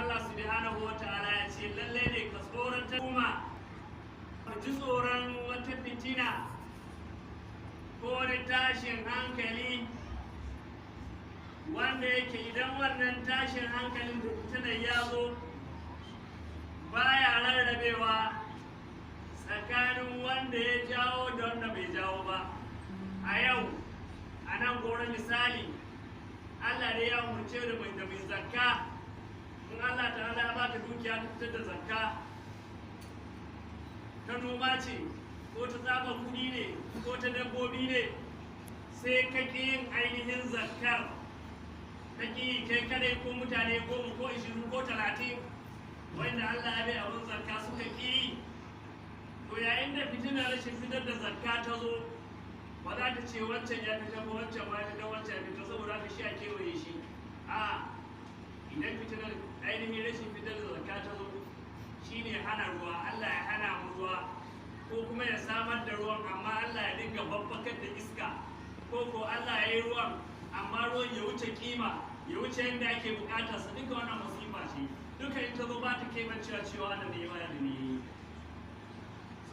Allah subhanahu wa ta'ala ya ce lalle ne ka tsorata kuma ka ji tsoron wata fitina ko wani tashin hankali wanda yake idan wannan tashin hankalin da fitinar ya zo baya rarrabewa tsakanin wanda ya jawo da wanda bai jawo ba. A yau a nan goro misali, Allah ne ya umarce da mai zakka. In Allah ta'ala ya baka dukiya ka fitar da zakka, ta noma ce ko ta tsaba kuɗi ne ko ta dabbobi ne, sai ka ƙi yin ainihin zakkar, ka ƙi yi kai kadai ko mutane 10 ko 20 ko 30 wanda Allah ya bai abin zakka suka ƙi yi. To yayin da fitinar rashin fitar da zakka ta zo, ba za ta ce wancan ya fita ko wancan ma ya fita, wancan ya fita, saboda haka shi a kewaye shi. A idan fitinar ainihin rashin fitar da zakka ta zo, shine hana ruwa, Allah ya hana mu ruwa, ko kuma ya samar da ruwan amma Allah ya dinga babbakar da iska, ko Allah ya yi ruwan amma ruwan ya wuce kima, ya wuce yadda ake bukata su. Duka wannan musifa ce, duka in ta zo ba ta kebancewa cewa da ne ya da ne.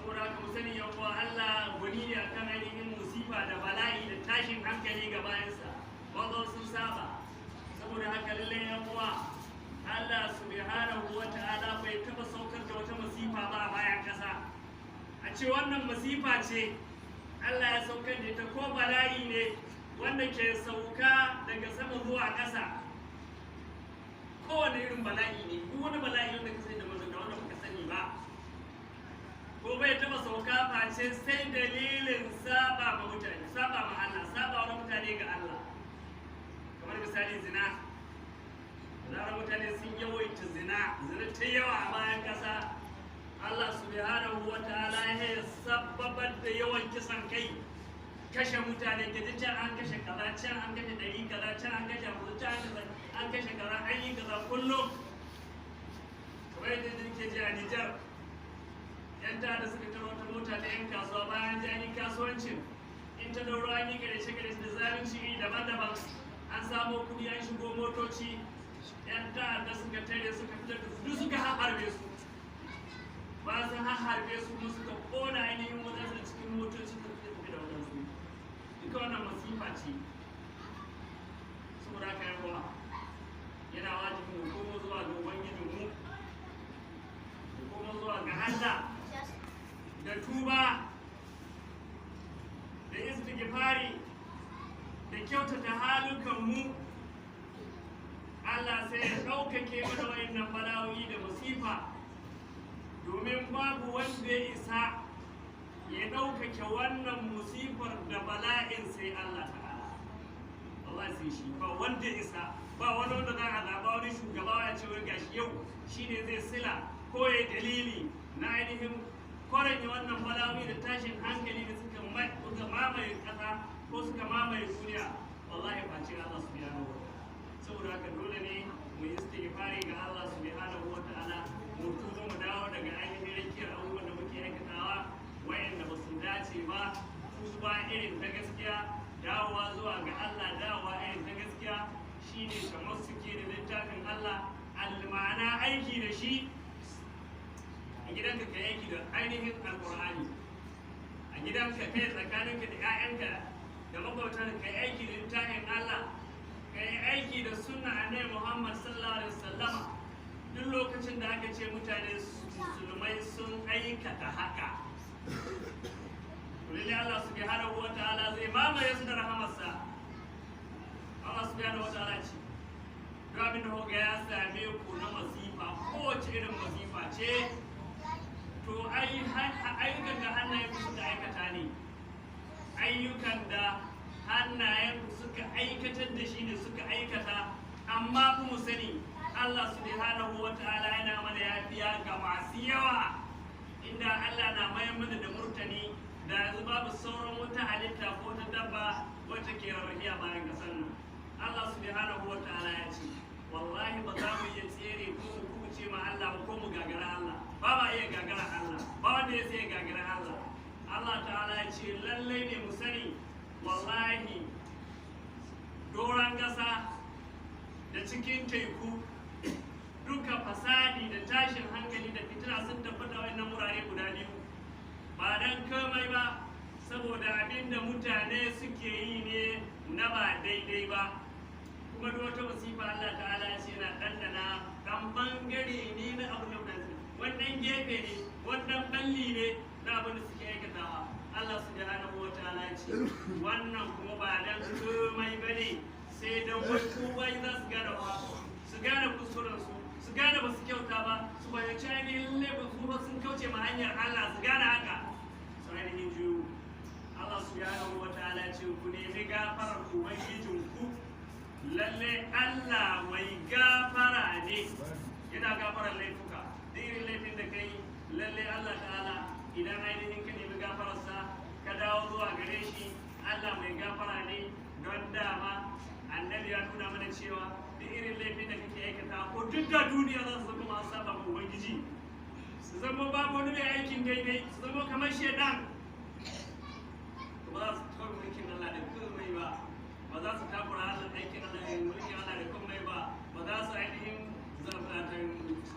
Saboda haka mu sani yan uwa, Allah gwani ne akan ainihin musifa da bala'i da tashin hankali ga bayansa wanda sun saba. Saboda haka lallai yan uwa, Allah subhanahu wa ta'ala bai taba saukar da wata masifa ba a bayan kasa a ce wannan masifa ce Allah ya saukar da ita, ko bala'i ne wanda ke sauka daga sama zuwa ƙasa. Kowane irin bala'i ne, duk wani bala'i wanda ka sani da maza da wanda baka sani ba, ko bai taba sauka face sai dalilin saba ma mutane, saba ma Allah, saba wa mutane ga Allah. Kamar misali zina, zarar mutane sun yawaita zina, zina ta yawa a bayan ƙasa, Allah subhanahu wa ta'ala ya sabbabar da yawan kisan kai, kashe mutane. Ke ji can an kashe kaza, can an kashe 100 kaza, can an kashe 50, can an kashe kaza, an yi kaza kullum. Kamar yadda ke ji a Nijar, yan ta'adda suka taro wata mota ta yan kasuwa bayan ji an yi kasuwancin, in ta dauro an yi gareshe gareshe da zalunci iri daban-daban, an samo kuɗi, an shigo motoci, yan ta'adda suka tare, suka fitar da su, duk suka harbe su. Ba sun harbe su kuma suka kona ainihin wadansu da cikin motoci, suka tafi da wadansu. Duka wannan masifa ce. Saboda haka yan uwa, yana wajibi mu komo zuwa ga ubangijinmu, mu komo zuwa ga Allah da tuba da istighfari da kyautata halukanmu. Allah sai ya ɗaukake mana wayannan bala'o'i da masifa, domin babu wanda ya isa ya ɗaukake wannan musifar da bala'in sai Allah ta'ala. Allah sai shi, ba wanda ya isa, ba wani wanda za a zaɓa wani shugaba ya ce wai gashi yau shine zai sila ko ya dalili na ainihin kwaranya wannan bala'o'i da tashin hankali da suka mamaye ƙasa ko suka mamaye duniya, wallahi face Allah subhanahu wa ta'ala. Saboda haka dole ne mu yi istighfari ga Allah subhanahu wa ta'ala, mu tuba, mu dawo daga ainihin rakiyar abubuwan da muke aikatawa wayanda ba su dace ba. Tuba irin ta gaskiya, dawowa zuwa ga Allah, dawowa irin ta gaskiya shine kamar suke da littafin Allah, almana aiki da shi a gidanka, ka aiki da ainihin alqur'ani a gidanka, kai tsakaninka da 'ya'yanka da makwabtanka, ka aiki da littafin Allah, ka yi aiki da sunna annabi Muhammad sallallahu alaihi wasallama. Duk lokacin da aka ce mutane musulmai sun aikata haka, lalle Allah subhanahu wa ta'ala zai mamaye su da rahamarsa. Allah subhanahu wa ta'ala ce, duk abin da kuka ya same ku na masifa, kowace irin masifa ce, to ayyukan da hannayen ku suka aikata ne, ayyukan da hannayen ku suka aikatar da shi ne suka aikata. Amma ku mu sani, Allah subhanahu wa ta'ala yana mana yafiya ga masu yawa. Inda Allah na mayar mana da murtani, da yanzu babu sauran wata halitta ko ta dabba wacce ke rarrahiya bayan kasar nan. Allah subhanahu wa ta'ala ya ce, wallahi ba za mu iya tsere ko mu kubuce ma Allah ba ko mu gagara Allah ba. Ba iya gagara Allah ba, wanda ya sai gagara Allah. Allah ta'ala ya ce lallai ne mu sani, wallahi doron ƙasa da cikin teku Duka fasadi da tashin hankali da fitina sun tabbata wannan wurare guda biyu, ba dan komai ba saboda abin da mutane suke yi ne na ba daidai ba. Kuma duk wata masifa Allah ta'ala ya ce yana ɗanɗana ɗan bangare ne na abin da mutane suke, wannan gefe ne, wannan balli ne na abin da suke aikatawa. Allah subhanahu wa ta'ala ya ce wannan kuma ba dan komai bane sai dan wasu bai za su gane ba, su gane kuskuren su, su gane ba su kyauta ba, su fahimci ainihin laifin su ba, sun kauce ma hanyar Allah, su gane haka su ainihin juyo. Allah subhanahu wa ta'ala ce ku nemi gafarar ubangijinku, lalle Allah mai gafara ne, yana gafarar laifuka. Duk irin laifin da kai, lalle Allah ta'ala idan ainihin ka nemi gafararsa ka dawo zuwa gare shi, Allah mai gafara ne. Don dama annabi ya nuna mana cewa duk irin laifin da kake aikata ko duk da duniya za su zama masu saba ma ubangiji, su zama babu wani mai aikin daidai, su zama kamar shedan, ba za su taɓa mulkin Allah da komai ba, ba za su takura Allah aikin Allah mulkin Allah da komai ba, ba za su ainihin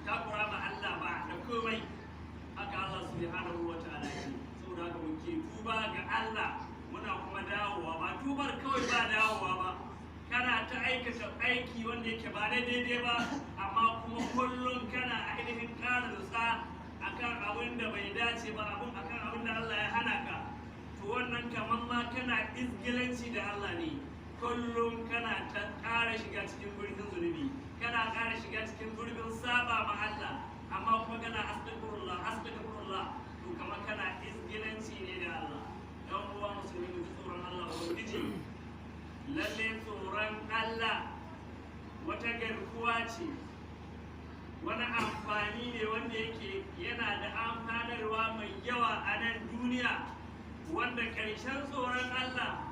takura ma Allah ba da komai. Haka Allah subhanahu wa ta'ala ce. Saboda haka muke tuba ga Allah, muna kuma dawowa, ba tubar kawai ba dawowa ba. Kana ta aikata aiki wanda yake ba na daidai ba, amma kuma kullum kana ainihin ƙara nutsa akan abin da bai dace ba, abin akan abin da Allah ya hana ka. To wannan kamar ma kana izgilanci da Allah ne. Kullum kana ta ƙara shiga cikin gurbin zunubi, kana ƙara shiga cikin gurbin saba ma Allah, amma kuma kana astaghfirullah astaghfirullah, to kamar kana izgilanci ne da Allah. Dan uwa musulmi, mu ji tsoron Allah ubangiji. Lalle tsoron Allah wata garkuwa ce, wani amfani ne wanda yake yana da amfanarwa mai yawa a nan duniya, wanda ƙarshen tsoron Allah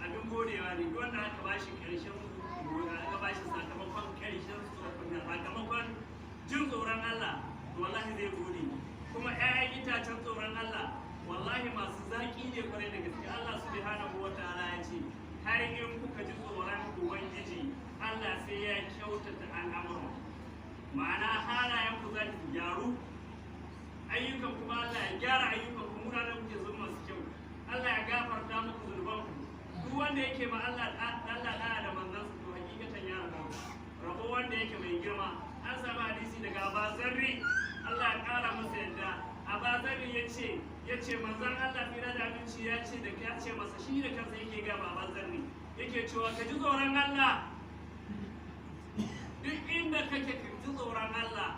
abin godewa ne. Duk wanda aka bashi ƙarshen, aka bashi sakamakon ƙarshen sakamakon jin tsoron Allah, to wallahi zai gode. Kuma 'ya'yan itacen tsoron Allah wallahi masu zaƙi ne kwarai da gaske. Allah subhanahu wa ta'ala ya ce har in kuka ji tsoron ubangiji, Allah sai ya kyautata al'amuran, ma'ana halayen ku za su gyaru, ayyukan kuma Allah ya gyara ayyukan ku, munanan kuke zama masu kyau, Allah ya gafarta muku zunuban ku. Duk wanda yake ma Allah Allah da'a da manzansa, to hakikatan ya rabo rabo wanda yake mai girma. An samu hadisi daga Aba Zarri, Allah ya kara masa yadda. Aba Zarri yace yace manzon Allah tsira da abinci ya ce da ya ce masa, shi da kansa yake ga Aba Zarri yake cewa ka ji tsoron Allah duk inda kake, ka ji tsoron Allah.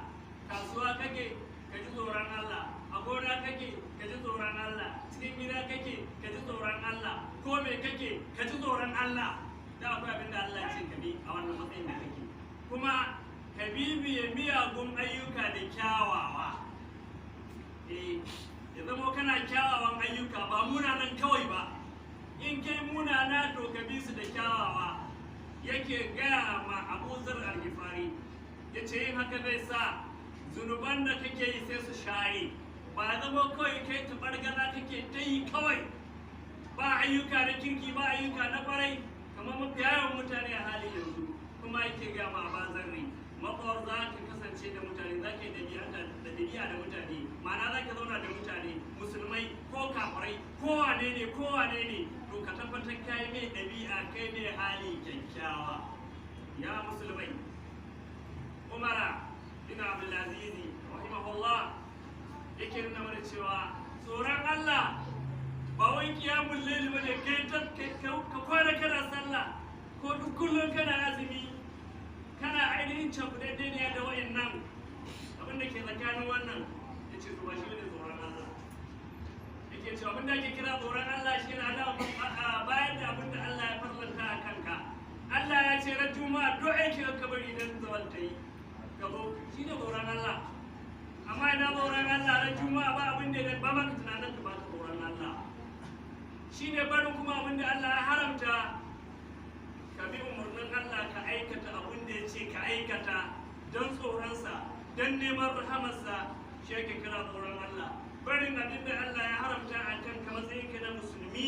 Kasuwa kake, ka ji tsoron Allah. A gona kake, ka ji tsoron Allah. Cikin gida kake, ka ji tsoron Allah. Ko me kake, ka ji tsoron Allah. Da akwai abin da Allah ya ce ka bi a wannan matsayin da kake, kuma ka bibiye miyagun ayyuka da kyawawa. Eh, ya zama kana kyawawan ayyuka ba munanan kawai ba. In kai munana, to ka bi su da kyawawa. Yake gaya ma Abu Zar al-Ghifari, yace yin haka zai sa zunuban da kake yi sai su share, ba zama kawai kai tabargaza kake ta yi kawai, ba ayyuka na kirki, ba ayyuka na kwarai, kamar mafi yawan mutane a halin yanzu. Kuma yake gaya ma Aba Zarri, matsawar za ka kasance da mutane, za ka yi ɗabi'a da ɗabi'a da mutane, ma'ana za ka zauna da mutane musulmai ko kafirai ko wane ne ko wane ne, to ka tabbatar ka yi mai ɗabi'a, kai mai hali kyakkyawa. Ya musulmai, Umara bin Abdulaziz rahimahullah yake nuna mana cewa tsoron Allah ba wai kiyamul layl bane, kai ta ka kwana kana sallah ko duk kullum kana azumi, kana ainihin cakudaddeniya da wa'annan abin da ke tsakanin wannan. Ya ce to ba shi ne tsoron Allah. Yake cewa abin da ake kira tsoron Allah shi ne bayan da abin da Allah ya farlanta a kanka. Allah ya ce ran juma'a duk aikin ka bari dan zawal ta yi ka zo, shi ne tsoron Allah. Amma ina tsoron Allah ran juma'a ba abin da ba maka tunanin ka ba ka tsoron Allah. Shi ne barin kuma abin da Allah ya haramta, ka bi umarnin Allah, ka aikata abin da ya ce ka aikata don tsoronsa, don neman rahamarsa, shi ake kira tsoron Allah. Barin abin da Allah ya haramta a kan ka matsayinka na musulmi.